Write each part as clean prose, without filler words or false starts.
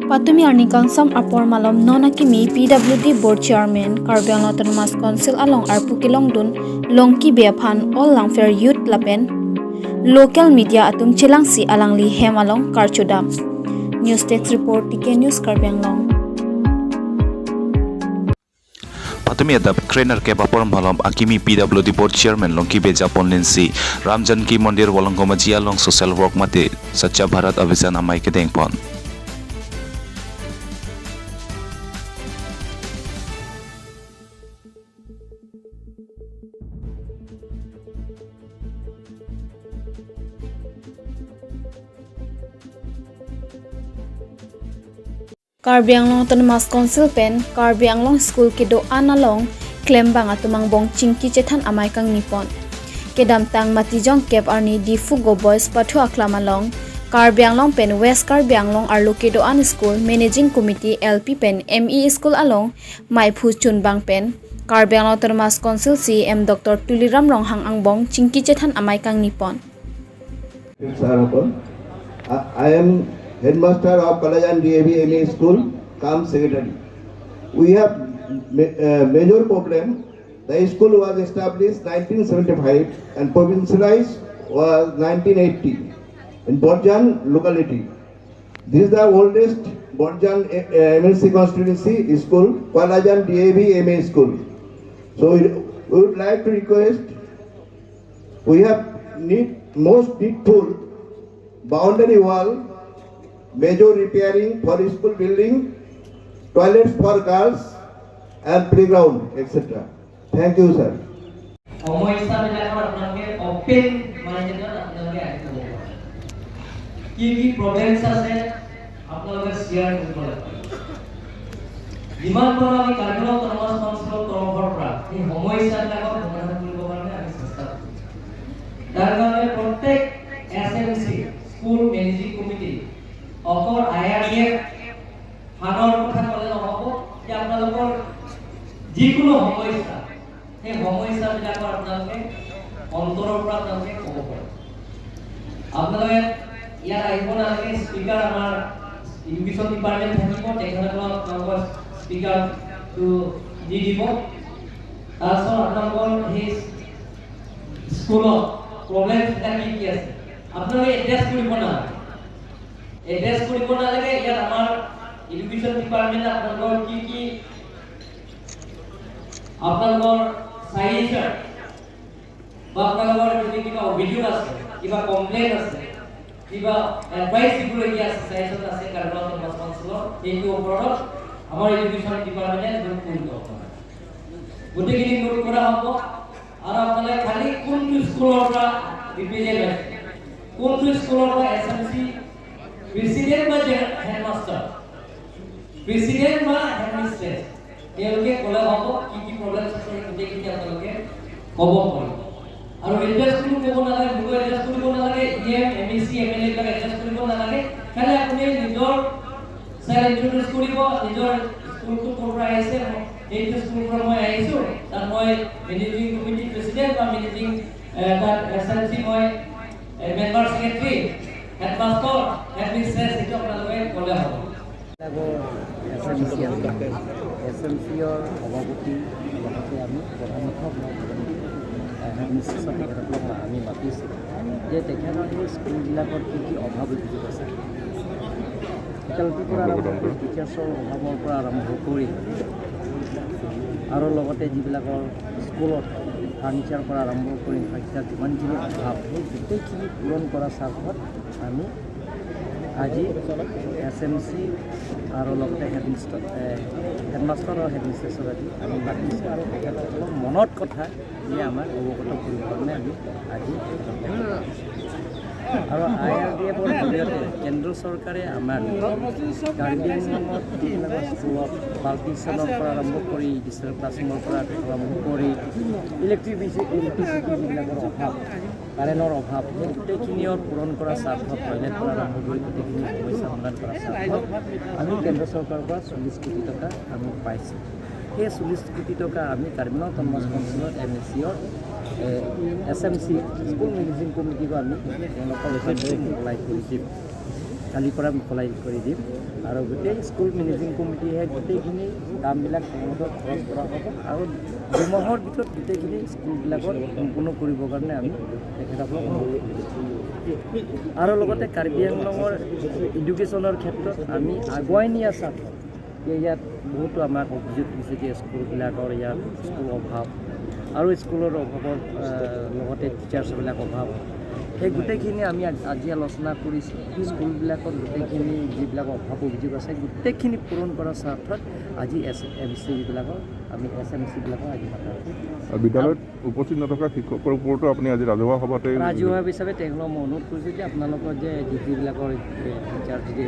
Patumi arni kangsam apor malom nonakimi PWD board chairman Karbi Anglong Autonomous Council along arpu dun longki beaphan all langfer youth lapen local media atum chilangsi alangli hem along karchudam. News Desk Report, TK News, Karbi Anglong. Patumi adap trainer ke bapor malom akimi PWD board chairman longki be japon linsi Ram Janki Mandir walongko majia long social work mate Sacha Bharat Abhijan amai ke dengpon. Karbi Anglong Autonomous Council pen Karbi Anglong School ke do analong klem bang atumang bong chingki chethan amai kang nipon. Kedam tang matijong kep arni di fugo boys pathu aklam along Karbi Anglong pen West Karbi Anglong arlo ke do an School Managing Committee LP pen ME School along Maiphu Chunbang pen Karbi Anglong Autonomous Council CM Dr. Tuliram Ronghang angbong chingki chethan amai kang nipon. I am Headmaster of Kalajan DAV ME School, cum Secretary. We have major problem. The school was established 1975 and provincialized was 1980 in Borjan locality. This is the oldest Borjan MLC constituency school, Kalajan DAV ME School. So we would like to request, we have need most needful boundary wall, major repairing for school building, toilets for girls and playground, etc. Thank you, sir. সমস্যাবিলাকৰ আপোনালোকে open মাইণ্ডেডত আপোনালোকে আহি ক'ব পাৰে, কি কি problems আছে আপোনালোকে শ্বেয়াৰ কৰিব লাগিব। যিমান পাৰোঁ আমি কাৰ্বি আংলং অট'নমাছ কাউন্সিলৰ তৰফৰ পৰা সেই সমস্যাবিলাকৰ সমাধান কৰিবৰ কাৰণে আমি চেষ্টা কৰিম। তাৰ কাৰণে প্ৰত্যেক SMC, school managing committee, অকল I R D F ফাণ্ডৰ কথা ক'লে নহ'ব যে আপোনালোকৰ যিকোনো সমস্যা, সেই সমস্যাবিলাকৰ আপোনালোকে অন্তৰৰ পৰা আপোনালোকে ক'ব পাৰে। আপোনালোকে ইয়াত আহিব নালাগে, স্পীকাৰ আমাৰ এডুকেশ্যন ডিপাৰ্টমেণ্ট থাকিব, তেখেতসকলক আপোনালোকৰ স্পীকাৰটো দি দিব। তাৰপিছত আপোনালোকৰ সেই স্কুলত প্ৰব্লেমছবিলাক কি কি আছে আপোনালোকে এড্ৰেছ কৰিব নালাগে, এড্ৰেছ কৰিব নালাগে। ইয়াত আমাৰ এডুকেশ্যন ডিপাৰ্টমেণ্টে আপোনালোকৰ কি কি আপোনালোকৰ ছাজেশ্যন বা আপোনালোকৰ যদি কিবা অভিযোগ আছে, কিবা কমপ্লেইন আছে, কিবা এডভাইচ দিবলগীয়া আছে, ছাজেশ্যন আছে কাৰ্বি আংলং অট'নমাছ কাউন্সিলৰ, সেইটো ওপৰত আমাৰ এডুকেশ্যন ডিপাৰ্টমেণ্টে নোট কৰিব। গোটেইখিনি নোট কৰা হ'ব আৰু আপোনালোকে খালি কোনটো স্কুলৰ পৰা ৰিপ্ৰেজেণ্ট হৈছে, কোনটো স্কুলৰ পৰা এছ এম চি প্ৰেচিডেণ্ট বা হেডমাষ্টাৰ, প্ৰেচিডেণ্ট বা হেডমিষ্ট্ৰেছ, তেওঁলোকে ক'লে হ'ব। কি কি প্ৰব্লেমছ আছে সেই গোটেইখিনি আপোনালোকে ক'ব পাৰিব আৰু এড্ৰেছ কোনো ক'ব নালাগে, মোকো এড্ৰেছ কৰিব নালাগে, EM, MEC, MLA এইবিলাক এড্ৰেছ কৰিব নালাগে। খালি আপুনি নিজৰ চেল্ফ ইণ্ট্ৰডিউচ কৰিব, নিজৰ স্কুলটো ক'ৰ পৰা আহিছে, এইটো স্কুলৰ পৰা মই আহিছোঁ, তাত মই মেনেজিং কমিটি প্ৰেচিডেণ্ট বা মেনেজিং তাত এছ এম চি মই মেম্বাৰ ছেক্ৰেটাৰী, হেডমাষ্টাৰ, হেডমিষ্ট্ৰেছ, সেইটো আপোনালোকে ক'লে হ'ব। এছ এম চি আছে, এছ এম চিৰ সভাপতি, লগতে আমি প্ৰধান শিক্ষক, হেডমিষ্ট্ৰেছক, তেখেতসকলক আমি মাতিছোঁ যে তেখেতৰ এই স্কুলবিলাকত কি কি অভাৱ অভিযোগ আছে, ফেকাল্টিৰ পৰা আৰম্ভ কৰি টিচাৰ্ছৰ অভাৱৰ পৰা আৰম্ভ কৰি আৰু লগতে যিবিলাকৰ স্কুলত ফাৰ্ণিচাৰ পৰা আৰম্ভ কৰি ইনফ্ৰাষ্ট্ৰাকচাৰ যিমানখিনি অভাৱ, সেই গোটেইখিনি পূৰণ কৰাৰ স্বাৰ্থত আমি আজি এছ এম চি আৰু লগতে হেডমাষ্টাৰ আৰু হেডমিষ্ট্ৰেছক আজি আমি মাতিছোঁ আৰু তেখেতসকলৰ মনত কথা যে আমাক অৱগত কৰিবৰ কাৰণে আমি আজি আৰু I R D এফৰ জৰিয়তে কেন্দ্ৰ চৰকাৰে আমাক কাৰ্বি আংলঙত যিবিলাক স্কুলত পাৰ্টিশ্যনৰ পৰা আৰম্ভ কৰি, ডিজিটেল ক্লাছৰুমৰ পৰা আৰম্ভ কৰি ইলেক্ট্ৰিচিটি যিবিলাকৰ অভাৱ, কাৰেণ্টৰ অভাৱ, সেই গোটেইখিনিও পূৰণ কৰাৰ স্বাৰ্থত, টয়লেট পৰা আৰম্ভ কৰি গোটেইখিনি সমস্যা সমাধান কৰাৰ স্বাৰ্থত আমি কেন্দ্ৰ চৰকাৰৰ পৰা 40 কোটি টকা আমি পাইছোঁ। সেই 40 কোটি টকা আমি কাৰ্বি আংলং অট'নমাছ কাউন্সিলত এম এ চিৰ S M C, school managing কমিটিকো আমি তেওঁলোকৰ মোকলাই কৰি দিম, কালিৰ পৰা মোকলাই কৰি দিম। আৰু গোটেই স্কুল মেনেজিং কমিটিয়ে গোটেইখিনি কামবিলাক তেওঁলোকৰ খৰচ কৰা হ'ব আৰু 2 মাহৰ ভিতৰত গোটেইখিনি স্কুলবিলাকত সম্পূৰ্ণ কৰিবৰ কাৰণে আমি তেখেতসকলক অনুৰোধ কৰিছোঁ। আৰু লগতে কাৰ্বি আংলঙৰ এডুকেশ্যনৰ ক্ষেত্ৰত আমি আগুৱাই নিয়া স্বাৰ্থত যে ইয়াত বহুতো আমাক অভিযোগ দিছে যে স্কুলবিলাকৰ ইয়াত স্কুল অভাৱ আৰু স্কুলৰ অভাৱৰ লগতে টিচাৰ্ছবিলাক অভাৱ। সেই গোটেইখিনি আমি আজি আলোচনা কৰিছোঁ। স্কুলবিলাকত গোটেইখিনি যিবিলাক অভাৱ অভিযোগ আছে, গোটেইখিনি পূৰণ কৰাৰ স্বাৰ্থত আজি এছ এম চিবিলাকৰ আমি এছ এম চিবিলাকৰ আজি মাতা হৈছে। আৰু বিদ্যালয়ত উপস্থিত নথকা শিক্ষকৰ ওপৰতো আপুনি আজি ৰাজহুৱা সভাতে ৰাজহুৱা হিচাপে তেওঁলোকক মই অনুৰোধ কৰিছোঁ যে আপোনালোকৰ যে যিবিলাকৰ টিচাৰ যদি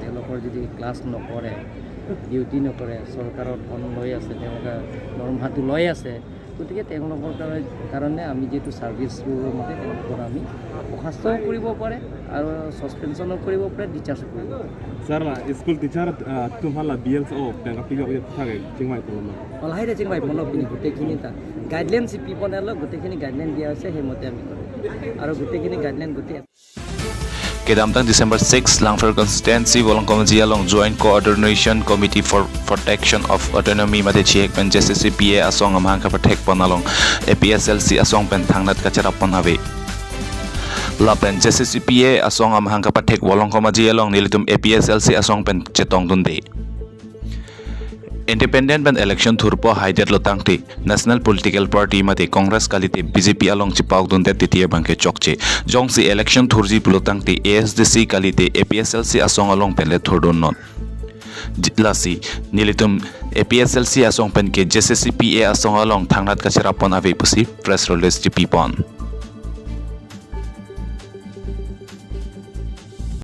তেওঁলোকৰ যদি ক্লাছ নকৰে, ডিউটি নকৰে, চৰকাৰৰ ধন লৈ আছে, তেওঁলোকে দৰমহাটো লৈ আছে, গতিকে তেওঁলোকৰ কাৰণে আমি যিটো ছাৰ্ভিচ ৰুলৰ মতে তেওঁলোকৰ আমি বৰ্খাস্তও কৰিব পাৰে আৰু ছাছপেনশ্যনো কৰিব পাৰে, ডিচাৰ্জো কৰিব পাৰে। Sir, school teacher tumhala BLs o penga piga থাকে chingmai toloma. অলাহাই চিংবাই মনত পিনি গোটেইখিনি তাত গাইডলাইন চি পি বনালে গোটেইখিনি গাইডলাইন দিয়া হৈছে, সেইমতে আমি কৰোঁ আৰু গোটেইখিনি গাইডলাইন গোটেই Kedamtang December 6, Langfer Constituency Wolongkong Along Joint Coordination Committee for Protection of Autonomy mate chiek pen JCCPA asong amhang ka pathek pon along APSLC asong pen thangnat ka cherap pon have. Lapen JCCPA asong amhang ka pathek Wolongkong along nilitum APSLC asong pen chetong dunde. Independent ban election thurpo haidet lotangti national political party mate Congress kalite BJP along chipauk dunde titiya bangke chokche jongsi election thurji pulotangti ASDC kalite APSLC asong along penle thurdun non lasi nilitum APSLC asong pen ke JCCPA asong along thangnat kachera pon ave pusi press release GP pon.